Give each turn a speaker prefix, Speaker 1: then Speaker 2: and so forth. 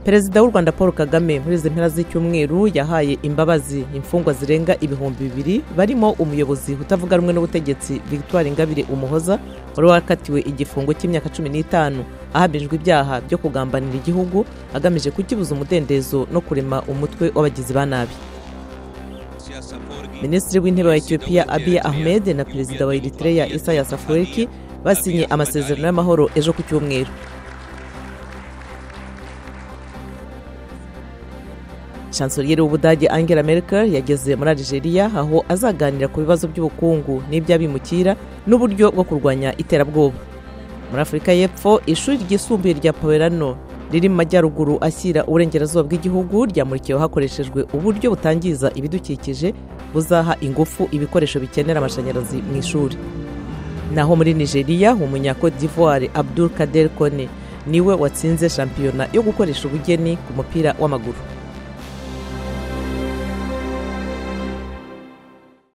Speaker 1: Perezida w'u Rwanda Paul Kagame muri izi mpera z'icyumweru yahaye imbabazi imfungwa zirenga 2000 barimo umuyobozi utavuga rumwe n'ubutegetsi Victoire Ingabire Umuhoza wari wakatiwe igifungo cy'imyaka 15 ahamijwe ibyaha byo kugambanira igihugu agamije kukibuza umudendezo no kurema umutwe w'abagizi ba nabi. Minisitiri w'Intebe wa Ethiopia Abiy Ahmed na Perezida wa Eritrea Isaias Afwerki basinye amasezerano y'amahoro ejo ku cyumweru. Chancelier w'Ubudage Angela Merkel yageze muri Algeria aho azaganira ku bibazo by'ubukungu n'iby'abimukira n'uburyo bwo kurwanya iterabwoba. Muri Afurika y'Epfo, ishuri ryisumbuye rya Powerano riri mu majyaruguru ashyira uburengerazuba bw'igihugu ryamurikiwe hakoreshejwe uburyo butangiza ibidukikije buzaha ingufu ibikoresho bikenera amashanyarazi mu ishuri. Naho muri Nigeria, umunya Cote d'Ivoire Abdul Kader Kone niwe watsinze shampiyona yo gukoresha ubugeni ku mupira w'amaguru.